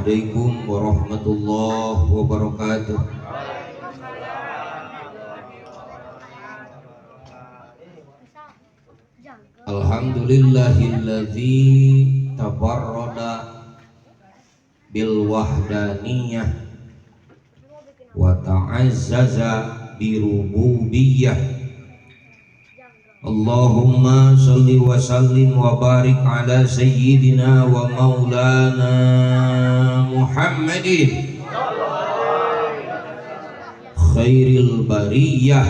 Assalamualaikum warahmatullahi wabarakatuh. Alhamdulillahilladzi tabarrada bil wahdaniyah wa ta'azzaza bi rububiyyah. Allahumma salli wa sallim wa barik ala sayyidina wa maulana Muhammadin khairil bariyah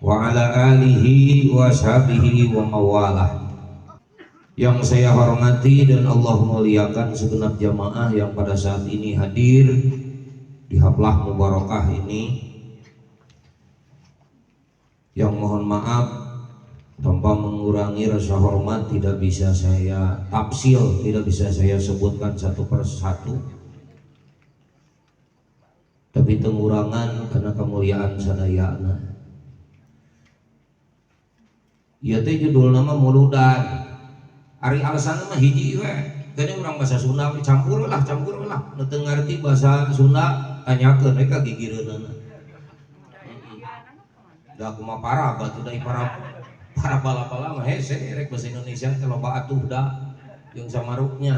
wa ala alihi wa ashabihi wa mawalah. Yang saya hormati dan Allah muliakan segenap jamaah yang pada saat ini hadir di haflah mubarakah ini. Yang mohon maaf tanpa mengurangi rasa hormat tidak bisa saya tafsil, tidak bisa saya sebutkan satu persatu, tapi tengurangan karena kemuliaan sadayana. Ieu teh judul nama muludan. Ari alasanna mah hiji we. Kene urang bahasa Sunda we campur lah, campur lah. Nu teu ngarti bahasa Sunda tanyakeun we ka gigireunana. Da kumaha para batu da para bala-bala mah hese rek bahasa Indonesia teh loba atuh da jeung samaruknya.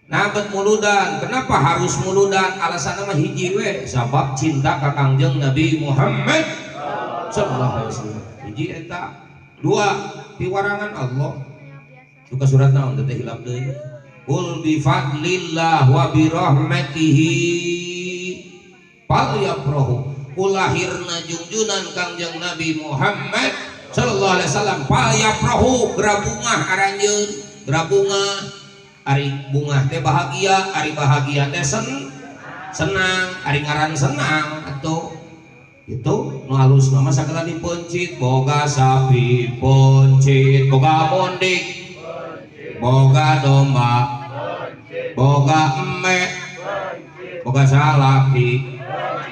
Nah, bet muludan, kenapa harus muludan? Alasanna mah hiji we, sabab cinta ka Kangjeng Nabi Muhammad sallallahu alaihi wasallam. Hiji eta. Dua, piwarangan Allah. Duka surat naon teh hilap deui. Qul bi fadlillah wa bi rahmatihi falyafrahu. Kulahirna jungjunan Kangjeng Nabi Muhammad sallallahu alaihi wasallam falyafrahu, gerabungah aranjeun, gerabungah. Ari bungah teh bahagia, ari bahagia teh senang, ari ngaran senang atuh. Itu nu alus mah sagala dipencit, boga sapi pencit, boga mondik, boga domba, boga eme, boga salaki.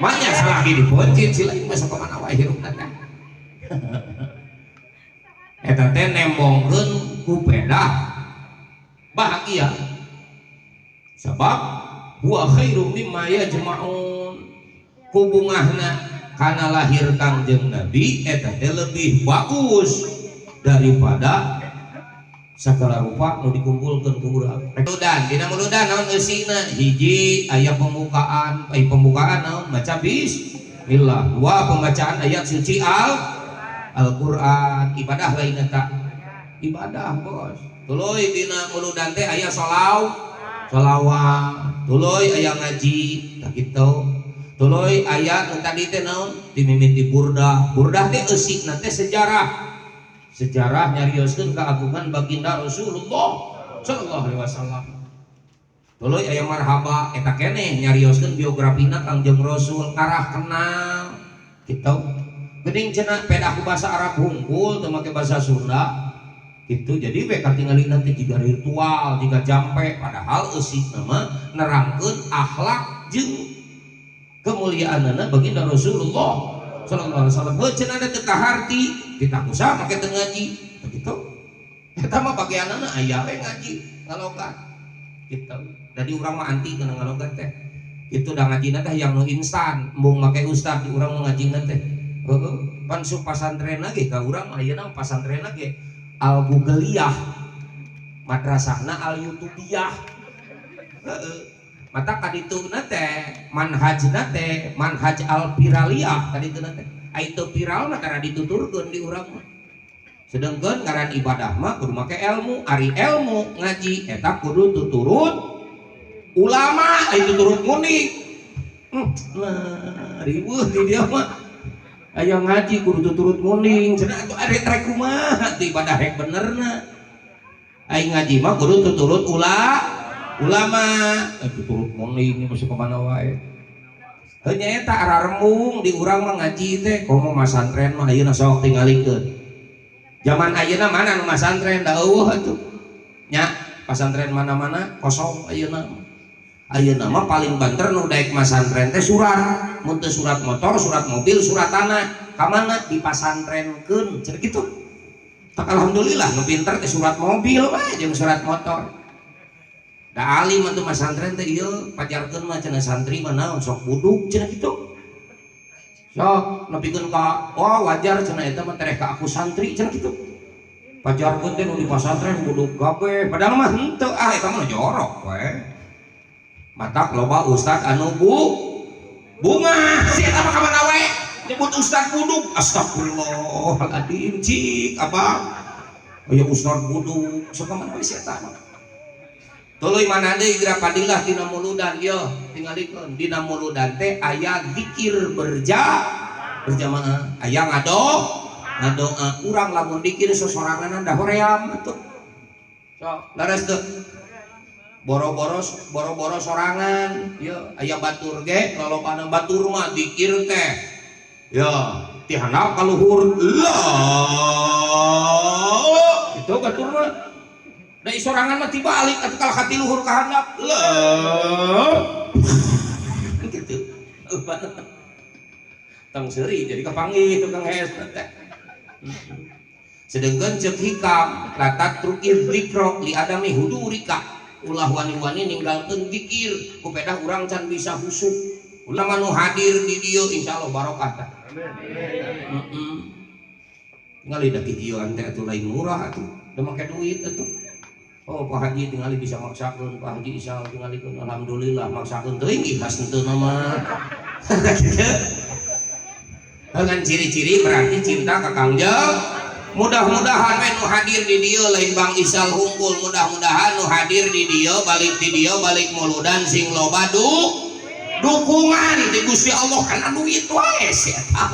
Banyak salaki dipencit sila mah sok mana wae hirupna teh. Eta teh nembongkeun ku pedah bahagia. Sebab huwa khairum mimma yajma'un. Ku bungahna kana lahir Kangjeng Nabi eta teh lebih bagus daripada segala rupa nu dikumpulkeun ku urang. Muludan, dina muludan naon eusina? Hiji aya pembukaan, ai pembukaan naon? Maca bismillah. Dua, pembacaan ayat suci Al-Qur'an. Ibadah lain eta. Ibadah, bos. Tuluy dina muludan teh aya sholawat. Tuluy aya ngaji, tah kitu. Tuluy aya nu tadi teh naon? Dimimiti burdah. Burdah teh eusina teh sejarah. Sejarah nyarioskeun keagungan baginda Rasulullah sallallahu alaihi wasallam. Tuluy aya marhaba eta keneh nyarioskeun biografina Kangjeng Rasul karah kenal. Kitu. Geuning cenah pedah ku bahasa Arab hungkul teu make bahasa Sunda. Gitu, jadi we katingalina teh jiga ritual, jiga jampe, padahal eusina mah nerangkeun akhlak jeung kemuliaanana baginda Rasulullah sallallahu alaihi wasallam. Heuh cenah teh kaharti, ditakusa make teu ngaji. Gitu. Eta mah bagianana aya we ngaji ngalogat. Gitu. Jadi urang mah anti kana ngalogat teh. Itu da ngajina teh yang nu instan, embung make ustad di urang mah ngajina teh. Heueuh, pan sok pasantren ge ka urang ayeuna pasantren ge Al Googliyah, madrasahna Al Youtubiyah. Heeh. Mata kadituna teh manhajna teh manhaj al viraliyah kadituna teh. Ai teu viral mah tara dituturkeun di urang mah. Sedengkeun ngaran ibadah mah kudu make ilmu, ari ilmu ngaji eta kudu tuturut ulama, ai tuturut muni. Nah, riweuh di dia mah. Aya ngaji kudu tuturut munding, cenah atuh ari rek kumaha teh ibadah rek benerna. Ai ngaji mah kudu tuturut ulama, tuturut munding masuk ke mana wae. Heuh nya eta ararembung di urang mah ngaji teh komo masantren mah ayeuna sok tingalikeun. Zaman ayeuna mana nu masantren da eueuh atuh. Nya pasantren mana-mana kosong ayeuna mah. Ayeuna mah paling banter nu daek masantren teh surat, mun teu surat motor, surat mobil, surat tanah. Ka mana dipasantrenkeun cenah kitu. Tak alhamdulillah nu pinter teh surat mobil we jeung surat motor. Da alim atuh masantren teh ieu pajarkeun mah cenah santri mah naon sok buduk cenah kitu. Sok nepikeun ka wah wajar cenah eta mah tereh ka aku santri cenah kitu. Pajarkeun teh nu di pasantren buduk kabeh padahal mah henteu ah eta mah jorok we. Matak loba ustad anu bunga si eta mah ka mana we nyebut ustad buduk astagfirullahaladzim cik abah aya ustad buduk sok ka mana we si eta mah. Tuluy mana deui geura padilah tina muludan ieu tingalikeun dina muludan teh aya zikir berjamaah aya ngadoa urang lamun dikir sosorangan da hoream atuh. Sok leres teu boro-boro sorangan ieu aya batur ge lalobana batur mah dikir teh ya ti handap ka luhur la itu batur mah da sorangan mah tibalik atuh kalah ka ti luhur ka handap la kitu tong seuri jadi kapanggih tukang hees teh. Sedengkeun ceuk hikam la tatruki dzikra li adami hudurika ulah wani-wani ninggalkeun zikir ku pedah urang can bisa husuk ulama nu hadir di dieu insyaallah barokah tah. Heeh. Tingali da kikieuan teh atuh lain murah atuh da make duit atuh. Oh Pak Haji tingali bisa maksakeun Pak Haji Isal tingalikeun alhamdulillah maksakeun teuing ikhlas henteu mah. Dengan ciri-ciri berarti cinta ka Kangjeng. Mudah-mudahan we nu hadir di dieu lain Bang Isal hungkul, mudah-mudahan nu hadir di dieu balik di dieu balik muludan sing loba dukungan di Gusti Allah kana duit wae sia eta.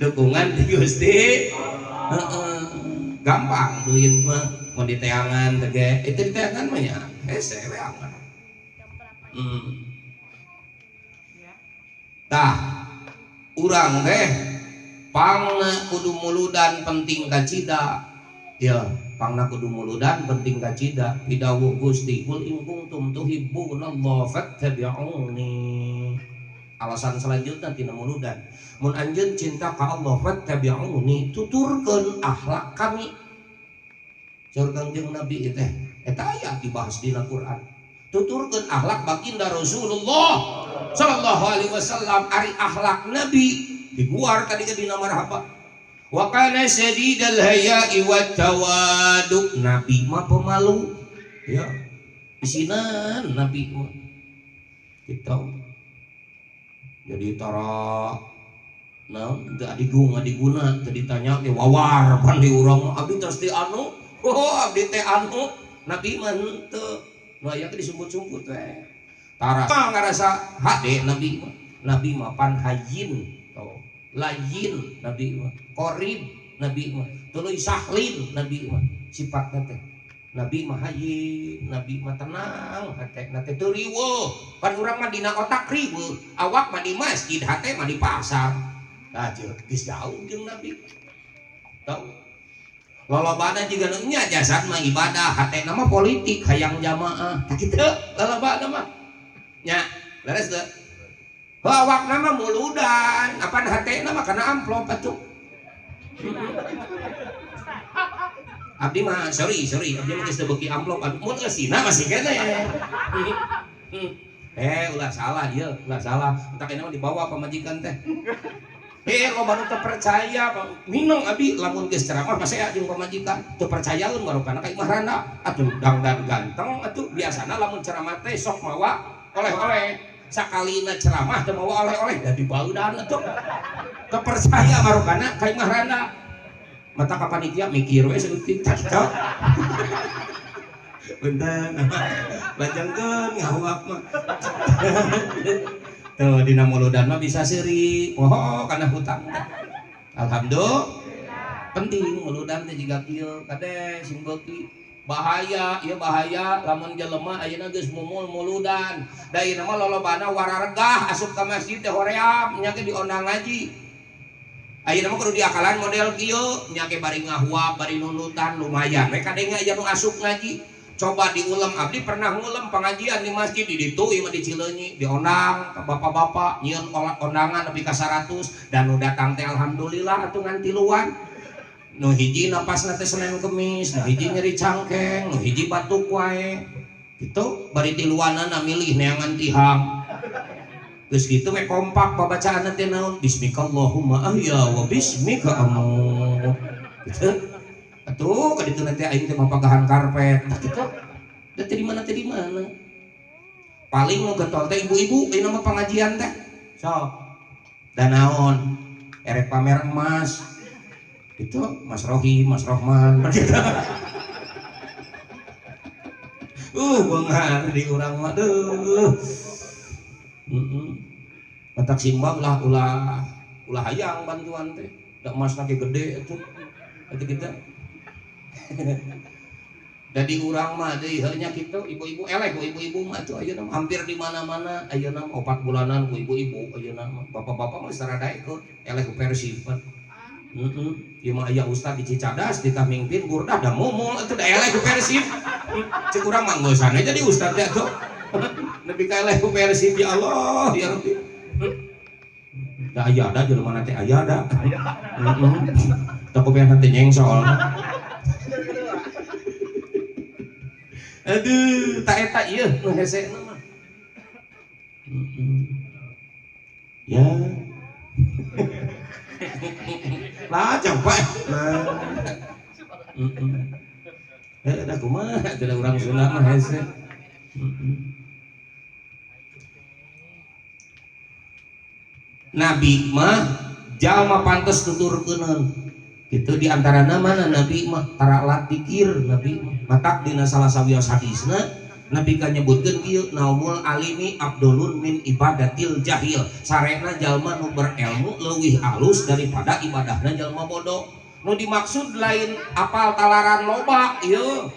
Dukungan di Gusti. Heeh. Gampang duit mah mun diteangan teh ge itu diteangan mah nya hese we aman. Tah urang teh pangna kudu muludan penting kacida ya pangna kudu muludan penting kacida pidawuh Gusti kul in kuntum tuhibbunallaha fattabi'uni. Alasan selanjutnya tina muludan mun anjeun cinta ka Allah fattabi'uni tuturkeun akhlak kami. Saur Kangjeng Nabi teh eta aya dibahas dina Quran tuturkeun akhlak baginda Rasulullah sallallahu alaihi wasallam ari akhlak Nabi diguar tadi ke dina marhaba wa kana syadidal haya'i wat tawadu. Nabi mah pemalu ya isinan Nabi mah gitu jadi tara naon teu adigung adiguna teu ditanya ge wawar pan di urang abdi terus di anu oh abdi teh anu Nabi mah henteu nu aya ge disumput-sumput we tara ngarasa hade Nabi mah. Nabi mah pan hayyin tuh layin Nabi mah qorib Nabi mah tuluy sahlin Nabi mah sifatna teh Nabi mah hayyin Nabi mah tenang hatena teh teu riweuh pan urang mah dina otak riweuh awak mah di masjid hate mah di pasar tah geus jauh jeung Nabi tau lolobana juga nu nya jasad mah ibadah hatena mah politik hayang jamaah tah kitu lolobana mah nya leres teu awakna mah muludan apan hatena mah kana amplop atuh. Abdi mah sorry abdi mah geus teu beuki amplop atuh mun eusina masih keneh. Ulah salah ieu ulah salah entak ini mah dibawa pamajikan teh. Loba nu teu percaya mineng abdi lamun geus ceramah pasea jeung pamajikan teu percayaeun marukana ka imah randa atuh dangdan ganteng atuh biasana lamun ceramah teh sok mawa oleh-oleh sakalina ceramah teu mawa oleh-oleh da dibaudan atuh teu percaya marukana ka imah randa mata ka panitia mikir we saeutik cocok punten lajengkeun ngahuap mah tuh dina muludan mah bisa seuri poho kana hutang teh alhamdulillah penting muludan teh jiga kieu kade sing beuki bahaya ieu bahaya lamun jelema ayeuna geus mumul muludan da ayeuna mah lolobana wararegah asup ka masjid teh hoream nya ge diondang ngaji ayeuna mah kudu diakalan model kieu nya ge bari ngahuap bari nundutan lumayan we kadenge aya nu asup ngaji coba diulem abdi pernah ngulem pengajian di masjid di ditu ieu mah di Cileunyi diondang ke bapak-bapak nyieun ondangan nepi ka 100 dan nu datang teh alhamdulillah atuh ngan tiluan nu hiji napasna teh Senin Kemis nu hiji nyeri cangkeng nu hiji batuk wae Gitu bari tiluanana milih neangan tihang. Geus kitu we kompak babacaanna teh naon? Bismikallahumma ahya wa bismika amut. Gitu. Atuh ka ditu teh aing teh mapagahan karpet. Tah kitu. Da teh di mana teh di mana? Paling nu getol teh ibu-ibu ieu mah pangajian teh. Sok. Da naon? Erek pamer emas. Itu Mas Rohi, Mas Rohman begitu. Beunghar di urang mah deuh. Matak simba ulah ulah ulah hayang bantuan teh. Da emasna ge gede atuh. Atuh kita. Da di urang mah deui heuh nya kitu ibu-ibu eleh ku ibu-ibu mah atuh ayeuna hampir di mana-mana ayeuna 4 bulanan ku ibu-ibu ayeuna mah. Bapak-bapak mah geus rada daekeun eleh ku Persib. Ieu mah aya ustad di Cicadas ditah mingpin burdah da mumul atuh da eleh ku Persib. Cek urang mah ngeusan jadi ustad teh atuh. Nepi ka eleh ku Persib ya Allah ya Rabbi. Da aya da jelema teh aya da. Tah ku pengen teh nyengsol. Aduh, tak eta ieu nu hesena mah. Ya. Lah coba. Nah. Da kumaha teh urang Sunda mah hese. Nabi mah jalma pantes tuturkeuneun. Itu di antarana mana Nabi mah taralat dikir Nabi mah. Matak dina salah sawios hadisna Nabi ka nyebutkeun kieu naumul alimi abdulun min ibadatil jahil. Sarena jalma nu berilmu leuwih alus daripada ibadahna jalma bodoh. Nu dimaksud lain apal talaran loba ieu.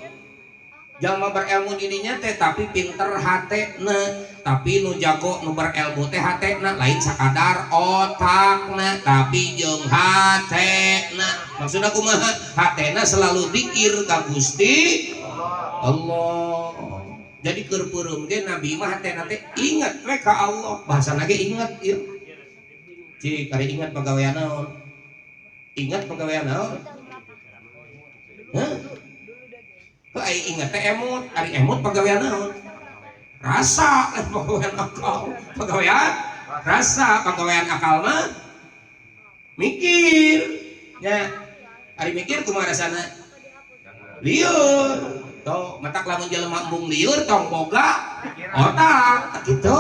Jalma berilmu didinya teh tapi pinter hatena, tapi nu jago nu berilmu teh hatena lain sakadar otakna tapi jeung hatena. Maksudna kumaha? Hatena selalu dikir ka Gusti Allah. Jadi keur peureum ge Nabi mah hatena teh inget we ka Allah. Bahasana ge inget ieu. Cik ari inget pagawean naon? Inget pagawean naon? Hah? Heuh ai inget teh emut, ari emut pagawean naon? Rasa pagawean akal. Pagawean rasa, pagawean akal mah mikir. Nya ari mikir kumaha rasana? Lieur. Tuh, matak lamun jelema embung lieur tong boga otak, tak kitu.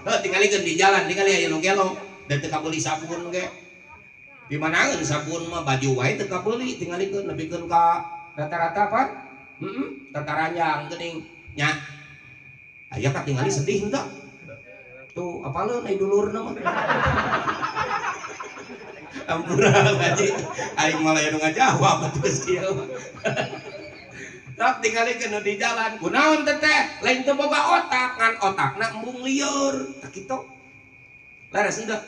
Heuh tingalikeun di jalan, tingali aya nu gelo dan teu kabeuli sabun ge. Di manaeun sabun mah baju wae teu kabeuli, tingalikeun nepikeun ka rata-rata pan. Tataranjang geuning nya. Aya katingali sedih henteu. Tuh apaleun ai dulurna mah. Ampura ngaji, aing malah anu ngajawab atuh geus kieu. Sok tingalikeun nu di jalan, kunaon teteh? Lain teu boga otak, ngan otakna embung lieur. Tah kitu. Leres henteu?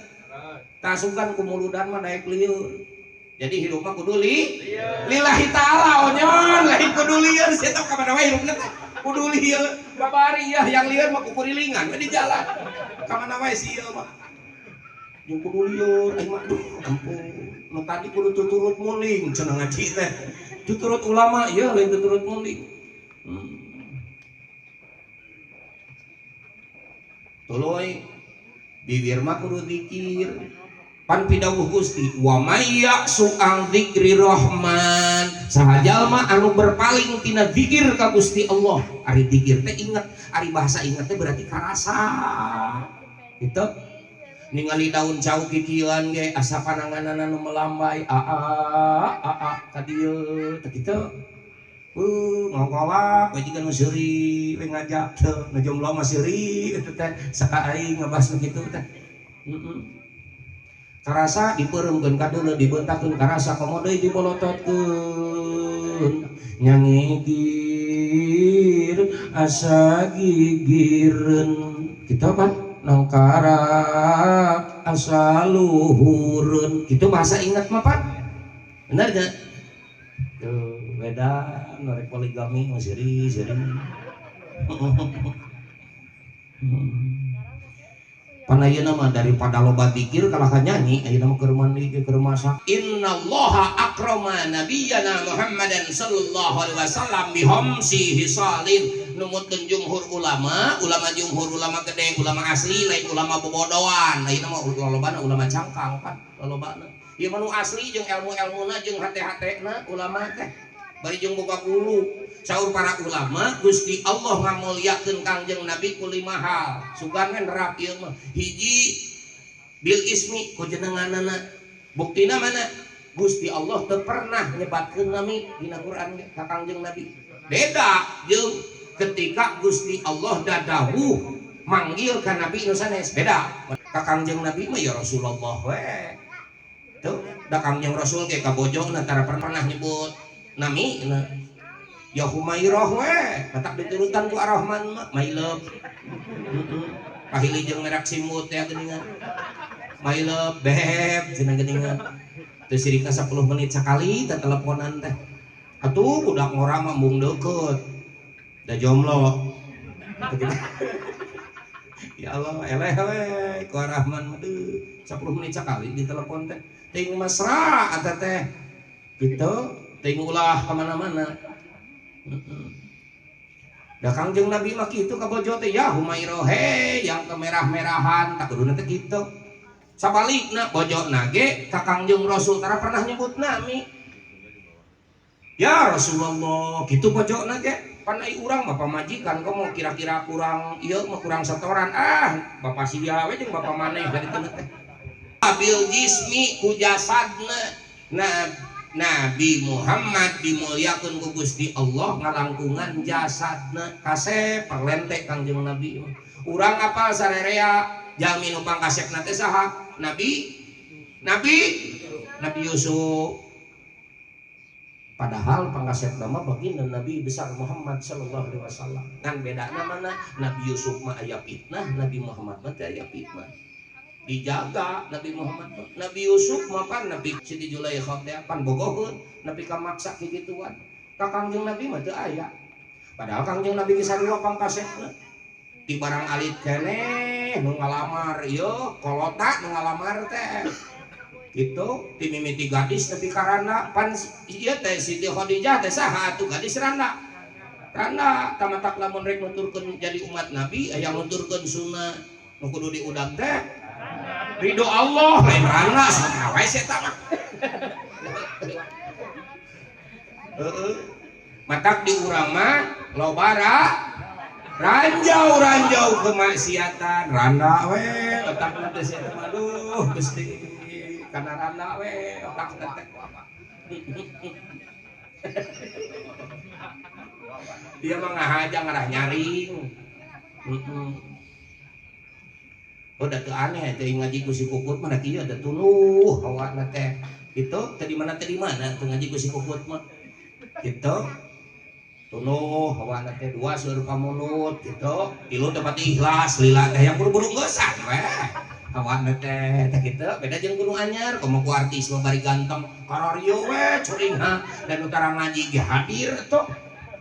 Tah sugan ku muludan mah daek lieur. Jadi hirup mah kudu lillahi ta'ala onyon, lain kudu lieur sia teh ka mana wae hirupna teh. Kudu lieur, babari yah yang lieur mah kukurilingan we di jalan. Ka mana wae si ieu mah. Jeung kudu lieur aing mah aduh ampun. Nu tadi kudu tuturut muling cenah ngaji teh. Tuturut ulama ieu lain tuturut muling. Tuluy bibir mah kudu zikir. Pan pidawuh Gusti wa may ya'su an dzikri rahman, saha jalma anu berpaling tina zikir ka Gusti Allah. Ari zikir teh inget, ari bahasa inget teh berarti karasa. Gitu. Ningali daun cau kikieuan ge asa pananganana nu melambai a a a a ka dieu teh kitu. Ngongkolak we jiga nu seuri we ngajak teh nu jomblo mah seuri eta teh saka aing ngabahas nu kitu teh. Karasa dipeuremkeun ka deuleu dibeuntakeun karasa komo deui dibolototkeun nyangigir asa gigireun kitu pan nangkarak asa luhureun kitu bahasa ingat mah pan bener teu tuh beda norek poligami mah seuri seuri. Pan ayeuna mah daripada loba dikir kalah ka nyanyi ayeuna mah keur mandi ge keur masak. Innallaha akrama nabiyyana Muhammadan sallallahu alaihi wasallam bi khamsi hisalin. Numutkeun jumhur ulama, ulama jumhur, ulama gede, ulama asli, lain ulama bobodoan. Lain mah lolobana ulama cangkang pan lolobana. Ieu mah nu asli jeung ilmu-ilmuna jeung hate-hatena ulama teh. Bari jeung boga guru. Saur para ulama, Gusti Allah ngamuliakeun Kangjeng Nabi ku lima hal. Sugan we nerap ieu mah. Hiji, bil ismi, ku jenenganana. Buktina mana? Gusti Allah teu pernah nyebatkeun nami dina Quran ge ka Kangjeng Nabi. Beda jeung ketika Gusti Allah dadawuh manggil ka Nabi nu sanes, beda. Ka Kangjeng Nabi mah ya Rasulullah we. Tuh, da Kangjeng Rasul ge ka bojona tara pernah nyebut nami na. Ya Humairah we, matak diturutan ku Ar-Rahman mah, my love. Pahili jeung merak simut ya geuningan. My love, beb, cenah geuningan. Teu sirikna 10 menit sakali teh teleponan teh. Atuh budak ngora mah embung deukeut. Da jomblo. Ya Allah, eleh we ku Ar-Rahman mah deuh. 10 menit sakali ditelepon teh. Teuing mesra eta teh. Gitu, teuing ulah ka mana-mana. Da Kangjeng Nabi mah kitu ka bojo teh, ya Humairah he yang kemerah-merahan, tak kuduna teh kitu. Sabalikna bojona ge ka Kangjeng Rasul tara pernah nyebut nami. Ya Rasulullah, kitu bojona ge. Pan ai urang mah pamajikan komo kira-kira kurang ieu mah kurang setoran, ah bapak sia we jeung bapak maneh ka ditu teh. Bil jismi ku jasadna. Nah, Nabi Muhammad dimuliakeun ku Gusti Allah ngalangkungan jasadna, kasep perlente Kangjeng Nabi. Urang apal sarerea jalmi nu pangkasepna teh saha? Nabi Nabi Nabi Yusuf. Padahal pangkasepna mah baginda Nabi besar Muhammad sallallahu alaihi wasallam. Ngan bedana mana? Nabi Yusuf mah aya fitnah, Nabi Muhammad mah teu aya fitnah. Dijaga Nabi Muhammad mah. Nabi Yusuf mah pan Nabi Siti Zulaikha teh pan bogoheun, Nabi kamaksa kikituan. Ka Kangjeng Nabi mah teu aya. Padahal Kangjeng Nabi ge sarua pangkasepna. Ti barang alit keneh nu ngalamar ieu kolota nu ngalamar teh. Gitu, ti mimiti gadis nepi ka randa, pan ieu teh Siti Khadijah teh saha atuh gadis randa. Randa tamatak lamun rek nuturkeun jadi umat Nabi aya nuturkeun sunnah nu kudu diudag teh ridho Allah lain randa saha wae eta mah. Heeh. Matak di urang mah loba ranjau-ranjau kemaksiatan, randa we otakna teh sia mah, aduh Gusti kana randa we otakna teh. Dia mah ngahaja ngarah nyaring. Oh, da teu aneh teh ngaji ku si Puput mah da kieu da tuluh hawana teh. Gitu, teh di mana teh di mana teu ngaji ku si Puput mah. Gitu. Tuluh hawana teh dua seueur pamulut gitu. Tilu teh pati ikhlas lila teh yang buru-buru geusan we. Hawana teh teh kitu beda jeung Gunung Anyar komo ku artis mah bari ganteng karario we curingha dan utara ngaji ge hadir tuh.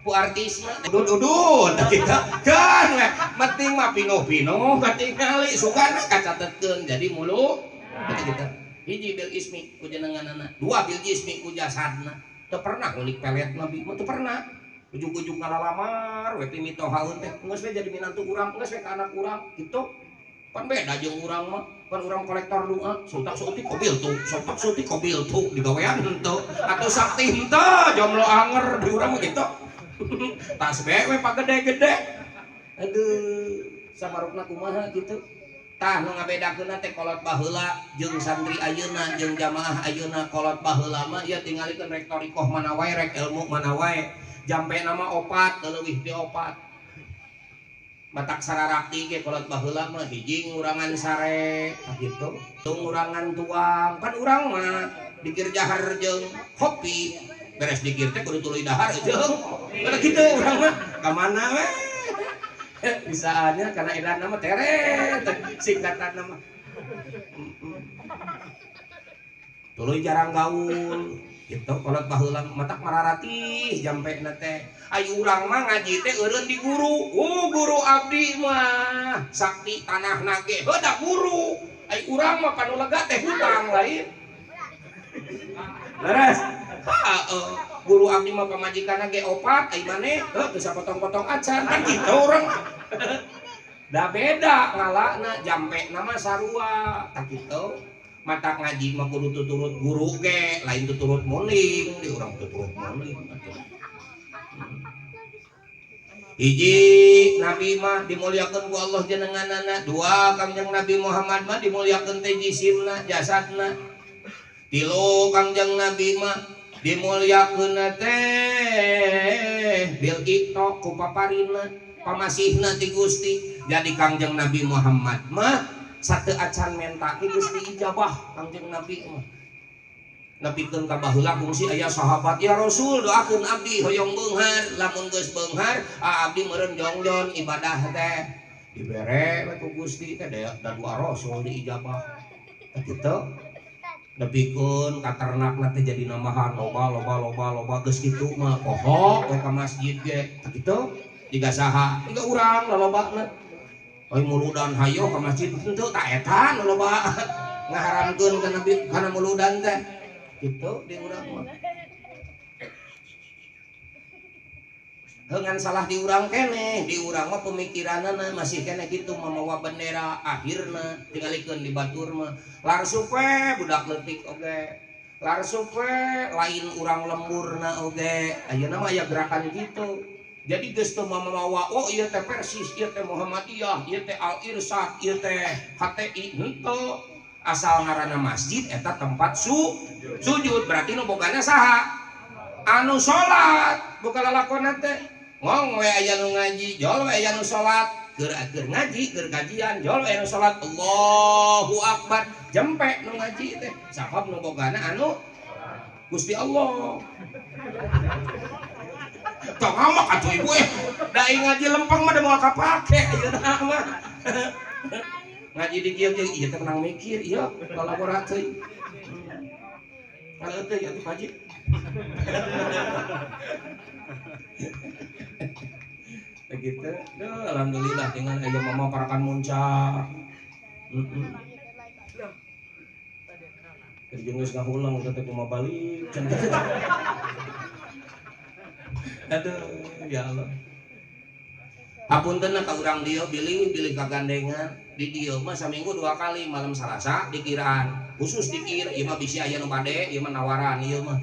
Ku artis mah udud-udud teh kitu kan we penting mah pinuh-pinuh katingali sugan kacatetkeun jadi mulu teh kitu. Hiji bil ismi ku jenenganana, dua bil jismi ku jasadna. Teu pernah ngulik pelet Nabi mah teu pernah. Ujug-ujug ngalalamar we pimitohaeun teh geus we jadi minantu urang, geus we ka anak urang kitu. Pan beda jeung urang mah, pan urang kolektor doa, sultak sultik kobil tuh, sultak sultik kobil tuh digawean henteu atuh sakti henteu jomblo anger di urang mah kitu. Tas we we pagede-gede. Aduh, samarukna kumaha kitu. Tah nu ngabedakeunna teh kolot baheula jeung santri ayeuna jeung jamaah ayeuna. Kolot baheula mah ieu tingalikeun rek thoriqoh mana wae rek ilmu mana wae. Jampe nama opat leuwih ti opat. Matak sararakti ge kolot baheula mah hiji ngurangan sare tah kitu. Teu ngurangan tuang, pan urang mah dikir jahar jeung kopi. Beres dikir teh kudu tuluy dahar jeung. Kada kitu urang mah ka mana we. Bisaannya karena edan nama teret singkatan nama. Tuluy jarang gaul gitu kolot baheula matak mararatih jampena teh. Ai urang mah ngaji teh eureun di guru. Guru abdi mah sakti tanahna ge heuh da guru. Ai urang mah panu lega teh hutang lain. Leres. Heeh. Guru abdi mah pamajikanna ge opat, ai maneh heuh teu sapotong-potong acan kan kitu urang. Da beda ngalana jampena mah sarua tah kitu. Matak ngaji mah kudu tuturut guru ge, lain tuturut muling, di urang tuturut muling atuh. Hiji Nabi mah dimuliakeun ku Allah jenenganana, dua Kangjeng Nabi Muhammad mah dimuliakeun teh jisimna, jasadna. Tilu Kangjeng Nabi mah dimuliakeun teh bil ikto ku paparina, pamasihna ti Gusti. Jadi Kangjeng Nabi Muhammad mah sate acan menta ti Gusti ijabah Kangjeng Nabi mah. Nepikeun ka baheula kungsi aya sahabat, ya Rasul doakeun abdi hoyong beunghar, lamun geus beunghar abdi meureun jongjon ibadah teh. Dibere we ku Gusti teh da doa Rasul diijabah. Tah kitu. Nepikeun ka ternakna teh jadi nambahan loba loba loba loba geus kitu mah poho we ka masjid ge. Tah kitu. Jiga saha? Jiga urang lolobana. Oi muludan hayo ka masjid henteu ta eta nu loba ngaharamkeun kana kana muludan teh. Gitu di urang mah. Dengan salah di urang keneh, di urang mah pemikiranana masih keneh gitu mamawa bendera akhirna tingalikeun di batur mah. Larsup we budak leutik oge. Larsup we lain urang lemburna oge. Ayeuna mah aya gerakan gitu. Jadi geus teu mamawa oh ieu teh Persis, ieu teh Muhammadiyah, ieu teh Al Irsyad, ieu teh HTI henteu. Asal ngaranna masjid eta tempat sujud berarti nu bogana saha? Anu salat bukan lalakonna teh. Ngong we aya nu ngaji, jol we aya nu salat, keur keur ngaji, keur kajian, jol we aya nu salat. Allahu akbar. Jempe nu ngaji teh. Sabab nu bogana anu Gusti Allah. Tong ngamak atuh ibu eh. Da ngaji lempeng mah da moal kapake ayeuna mah. Ngaji di kieu kieu ieu teh menang mikir ieu kolaborasi. Kalau teh atuh Pak Haji. Begitu. Duh, alhamdulillah dengan aya mama parakan muncak. Heeh. Keur jeung geus ngahulang teh kumaha balik. Aduh, ya Allah. Hapunten ka urang dieu bilih bilih kagandengan di dieu mah saminggu 2 kali malam Salasa dikiraan khusus dikir ieu mah bisi aya nu bade ieu mah nawaran ieu mah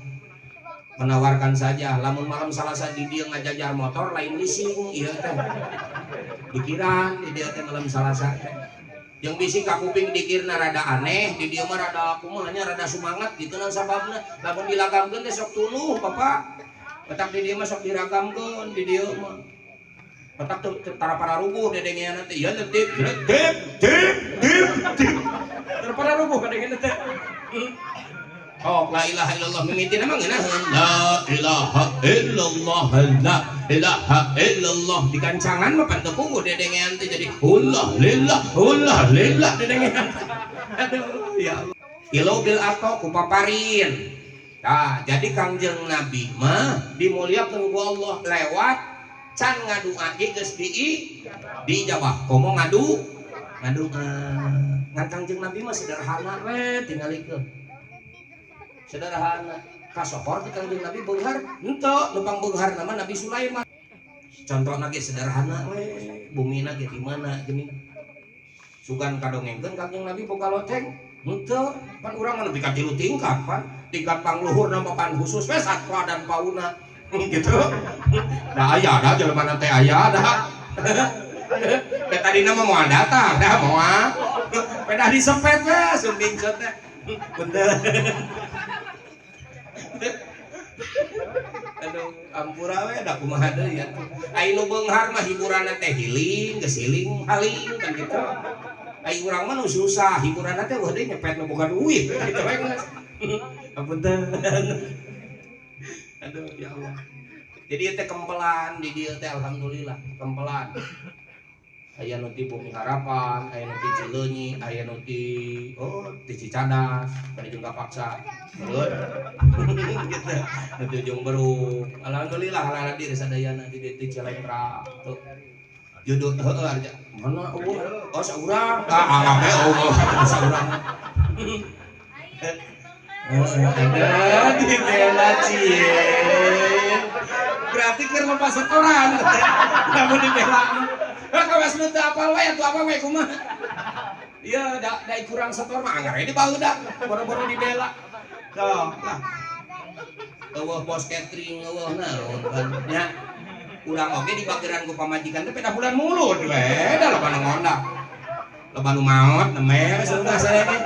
menawarkan saja lamun malam Salasa di dieu ngajajar motor lain leasing ieu teh dikiraan di dieu teh malam Salasa teh jeung bisi ka kuping dikirna rada aneh di dieu mah rada kumaha nya rada sumangat gitu naon sababna lamun dilagamkeun teh sok tuluh Bapak petak di dieu mah sok diragamkeun di dieu mah petak tuh tara para rubuh dedengean teh ieu teh tip tip tip tip tip tara para rubuh kadengean teh. Oh la ilaha illallah mimitina mah ngeunaheun la ilaha illallah la ilaha illallah dikancangan mah pan teu puguh dedengean teh jadi ullah lillah ullah lillah dedengean. Aduh ya Allah. Ilau bil ato ku paparin. Tah jadi Kangjeng Nabi mah dimuliakeun ku Allah lewat can ngadua ge geus diijabah. Komo ngadu ngadua ngan Kangjeng Nabi mah sederhana we tingalikeun. Sederhana kasohor teh Kangjeng Nabi beunghar henteu numpang beunghar nama Nabi Sulaiman. Contohna ge sederhana we bumina ge di mana geuning. Sugan kadongengkeun Kangjeng Nabi boga loteng henteu pan urang mah nepi ka 3 tingkat pan tingkat pangluhurna mah pan khusus we satwa dan fauna gitu. Da aya da jelema teh aya da. Da tadina mah moal datang da moal. Pedah disepet we sumbing teh. Bener. Aduh, ampura we da kumaha deui atuh. Ai nu beunghar mah hiburanna teh healing, geus healing haling kan gitu. Ai urang mah nu susah, hiburanna teh weuh deui nyepet nu boga duit gitu we geus. Apunten. Aduh ya Allah. Jadi teh kempelan di dieu teh alhamdulillah kempelan. Aya nu ti Bumi Harapan, aya nu ti Cileunyi, aya nu ti oh ti Cicadas, bari jeung kapaksa. Betul. Gitu. Nu ti Ujung Berung. Alhamdulillah hadir sadayana di ti Cilengkrang tuh. Judul heueuh arja. Mana eueuh? Oh saurang. Ah anggap we eueuh saurang. Ada dibela cie. Berarti keur lepas setoran. Lamun dibela. Heh kawas nu teu apal wae atuh apa wae kumaha. Ieu da da kurang setor mah anggar we dibaeudak boro-boro dibela. Sok lah. Eueuh bos catering eueuh naon kan nya. Urang oge dibageran ku pamajikan teh peda bulan mulud we da loba nu ngondak. Loba nu maot neme we saurna sareng.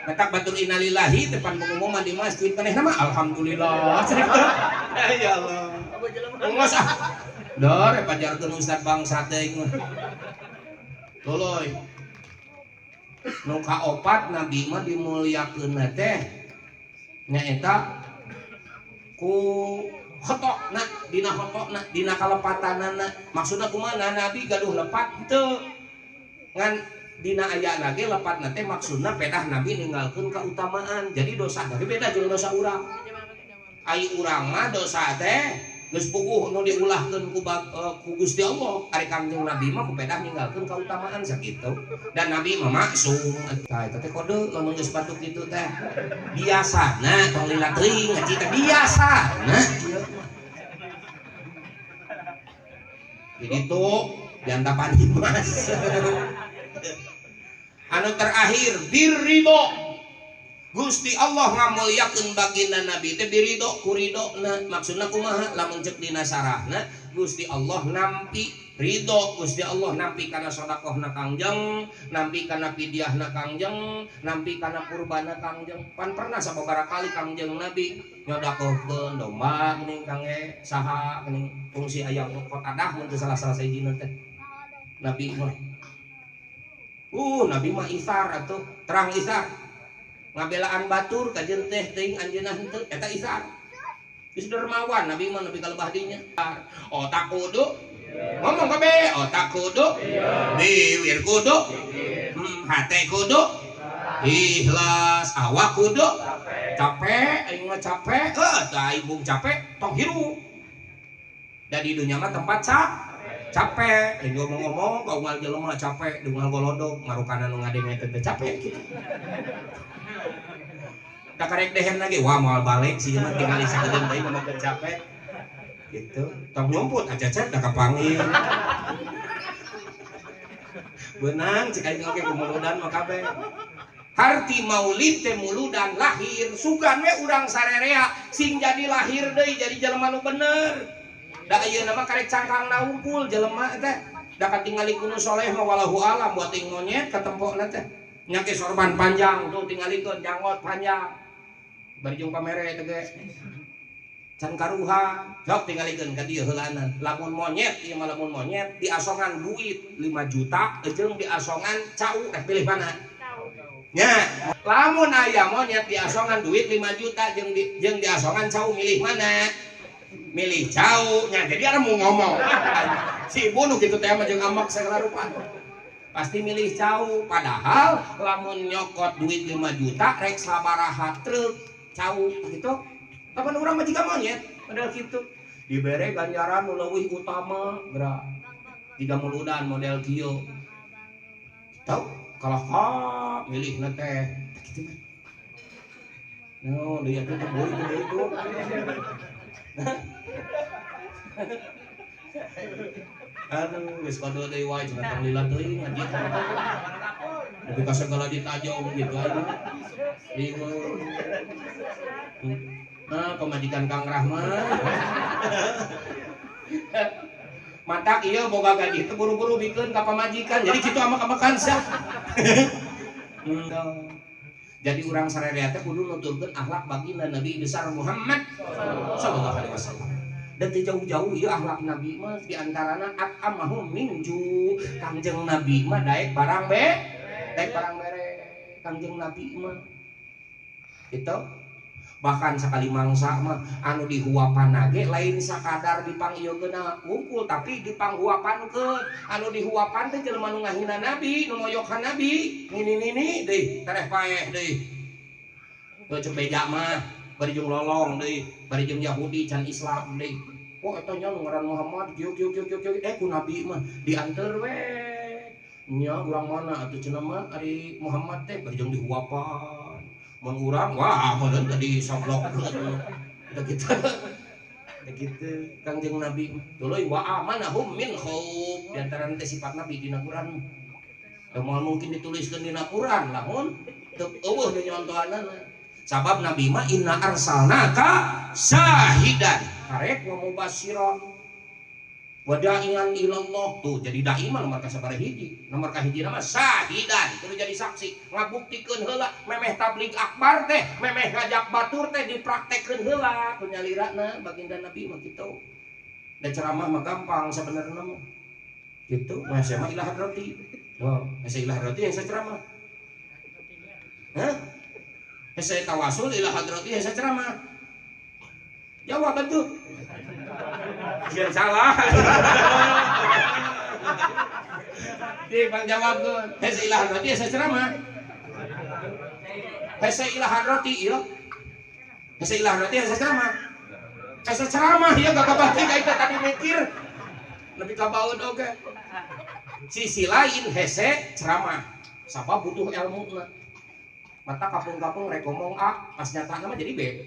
Metak batur innalillahi depan pengumuman di masjid manehna mah alhamdulillah. Ya Allah. Ungos ah. Dor pajarkeun ustad bangsa teh mah. Tuluy. Nu kaopat nabi mah dimulyakeun teh nyaeta ku khotokna dina khotokna dina kalepatanana. Maksudna kumaha nabi gaduh lepat henteu. Ngan dina aya lagi lepatna teh maksudna pedah nabi ninggalkeun kautamaan. Jadi dosa nabi beda jeung dosa urang. Ai urang mah dosa teh geus puguh nu diulahkeun ku Gusti Allah. Ari Kangjeng Nabi mah ku pedah ninggalkeun kautamaan sakitu. Dan nabi mah maksum. Tah eta teh kode lamun geus batuk kitu teh. Biasana tong lila teuing ngaji teh biasana ieu mah. Jadi tuh diantapan Dimas. Anu terakhir birridho. Gusti Allah ngamulyakeun baginda Nabi teh biridho kuridona. Maksudna kumaha? Lamun ceuk dina sarahna Gusti Allah nampi ridho, Gusti Allah nampi kana sedekahna Kangjeng, nampi kana fidyahna Kangjeng, nampi kana kurbana Kangjeng. Pan pernah sababaraha kali Kangjeng Nabi nyodakohkeun domba geuning kangge saha geuning fungsi aya Qatadah mun teu salah-salah sahijina teh. Nabi mah Nabi mah isar atuh, terang isar. Ngabelaan batur kajeun teh teuing anjeunna henteu eta isar. Geus dermawan Nabi mah nepi ka lebah dinya. Otak kudu ngomong kabeh, otak kudu biwir kudu hate kudu ikhlas, awak kudu capek, aing mah capek, heuh tah aing bung capek tong hirup. Da di dunya mah tempat capek, aing ngomong-ngomong ka unggal jelema capek, unggal golodog marukana nu ngadenge teh capek kitu. Da karek dehem lagi, wah moal balik sih mah tingali sakedeung deui ngomongkeun capek. Gitu. Tong nyumput acecep da kapanggih. Beunang cek aing oge kumuludan mah kabeh. Harti maulid teh muludan lahir, sugan we urang sarerea sing jadi lahir deui jadi jelema nu bener. Da ayeuna mah karek cangkangna wungkul jelema teh. Da katingali ku nu soleh mah walahu alam buat ting monyet katempokna teh. Nya ge sorban panjang tuh tingalikeun janggot panjang. Bari jeung pamere teh ge. Can karuha, sok tingalikeun ka dieu heulanan. Lamun monyet ieu mah lamun monyet diasongan duit 5 juta jeung diasongan cau rek pilih mana? Nya, lamun aya monyet diasongan duit 5 juta jeung diasongan cau milih mana? Milih cau. Nya jadi ada mau ngomong. Si ibu nu kitu teh mah jeung amak segala rupa. Pasti milih cau, padahal lamun nyokot duit 5 juta rek sabaraha truk cau gitu. Kapan urang mah jiga monyet model kitu. Dibere ganjaran nu leuwih utama geura. Jiga muludan model kieu. Tau kalah ka milihna teh kitu mah. No, deui atuh teh deui deui tuh. Aduh, geus kode deui wae cenah tong lila teuing ngaji. Nepi ka segala ditajong gitu aja. Bingung. Nah, pemajikan Kang Rahman. Matak ieu boga gaji teh buru-buru bikeun ka pamajikan. Jadi kitu amak-amakan sia. Jadi urang sararea teh kudu nuturkeun akhlak baginda Nabi besar Muhammad sallallahu alaihi wasallam. Dan teu jauh-jauh ieu akhlak Nabi mah di antarana at'amahum min ju. Kangjeng Nabi mah daek barang be, daek barang bere. Kangjeng Nabi mah. Gitu. Bahkan sakali mangsa mah anu dihuapan ge lain sakadar dipangieuna wungkul tapi dipanghuapankeun. Anu dihuapan teh jelema nu ngahina Nabi, nu moyokhan Nabi, nini-nini deui, tereh paeh deui. Teu cek beja mah bari jeung lolong deui, bari jeung Yahudi can Islam deui. Oh eta nya nu ngaran Muhammad kieu kieu kieu kieu kieu ku Nabi mah dianteur we. Nya urang mana atuh cenah mah ari Muhammad teh bari jeung dihuapan. Mun urang wah meureun tadi soblok. Udah gitu. Udah gitu Kangjeng Nabi tuluy wa amanahum min khauf di antara teh sifat Nabi dina Quran. Teu moal mungkin dituliskeun dina Quran lamun teu eueuh nyontohanana. Sabab Nabi mah inna arsalnaka syahidan karek wa mubasyiran wa da'iyan ilallah tuh jadi dai mah nomor kasabaraha hiji nomor kahiji nama syahidan kudu jadi saksi ngabuktikeun heula memeh tabligh akbar teh memeh ngajak batur teh dipraktekkeun heula ku nyalirana baginda Nabi mah kitu. Da ceramah mah gampang sebenarnya mah gitu mah saya mah ilah roti oh saya ilah roti saya ceramah hah saya tawasul ila hadrati saya ceramah jawab atuh jangan salah. Di bang jawab tuh hese ila hadrati saya ceramah hese ila hadrati ieu hese ila hadrati saya ceramah hese ceramah ieu gak kabati ka itu tadi mikir lebih kabaun oge sisi lain hese ceramah sabab butuh ilmu mata kapung-kapung rek ngomong A pas nyata nama jadi B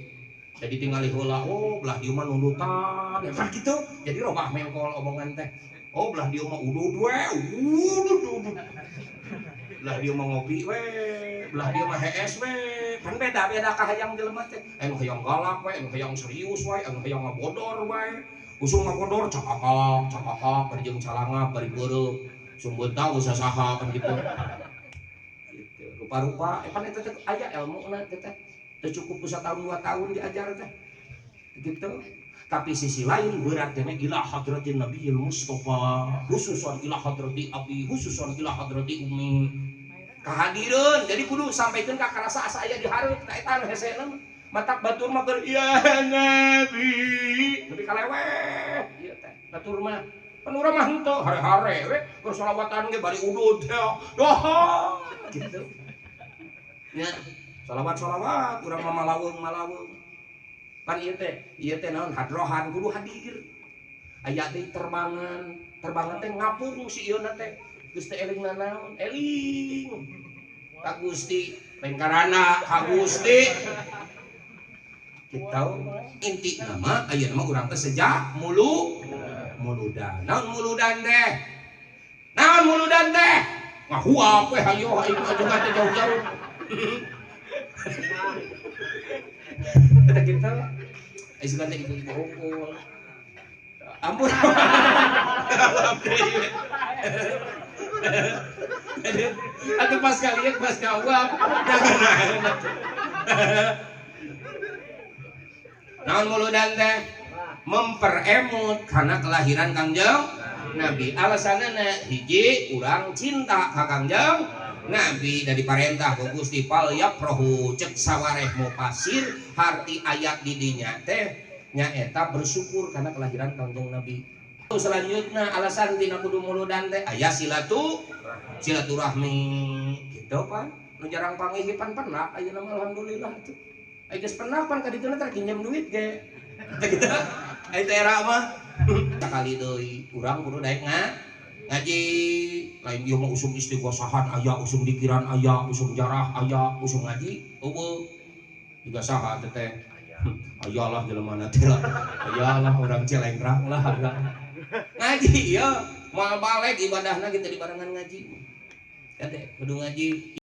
jadi tinggal heula oh belah dieu mah nundutan ya kan gitu jadi robah mengkol omongan teh oh belah dieu mah udud we udud udud belah dieu mah ngopi we belah dieu mah hees we kan beda-beda kahayang jelema teh anu hayang galak we anu hayang serius we anu hayang ngabodor we usum ngabodor cakakak cakakak bari jeung calangap bari beureum sumbeun tahu sasaha kan gitu rupa-rupa pan eta teh aya elmuna teh teh cukup 1 tahun 2 tahun diajar teh gitu. Tapi sisi lain berat teh ila hadratin nabiyil mustafa khususon ila hadrati abi khususon ila hadrati ummi kahadireun jadi kudu sampaikeun ka karasa asa aya di hareup ta eta nu hesena matak batur mah keur ya nabi nepi ka leweh ieu teh batur mah pan urang mah henteu hare-hare we keur sholawatan ge bari udud teh doh gitu nya sholawat-sholawat urang mah malaweung-malaweung pan ieu teh naon hadrohan kudu hadir aya deui terbangan terbangan teh ngapung si ieu teh geus teh eling nanaon eling ka Gusti lain karana ka Gusti kitu inti nama ayeuna mah urang teh sejak mulu muludan naon muludan teh naon muludan teh ngahuap we hayo aing mah teh jauh-jauh kata kita ayo teh ibu-ibu hungkul ampun atau pas kalian pas ngawap naon muludan teh memperemut karena kelahiran Kangjeng Nabi alasanana hiji urang cinta ka Kangjeng Nabi dari parentah ku Gusti fal yaprohu cek sawareh mufasir harti ayat didinya teh nyaeta bersyukur karena kelahiran Kangjeng Nabi. Selanjutnya alasan tina kudu muludan teh aya silaturahmi gitu pan nu jarang panggih pan penak ayeuna mah alhamdulillah tuh aya geus penak pan ka dituna teh kinjem duit ge gitu aya teh era mah sakali deui urang kudu daek ngaji lain ieu mah usum istighosahan aya usum dikiran aya usum jarah aya usum ngaji eueuh juga saha teh aya lah jelema na teh lah aya lah urang Cilengrang lah ngaji ieu moal balik ibadahna kita dibarengan ngaji teh kudu ngaji.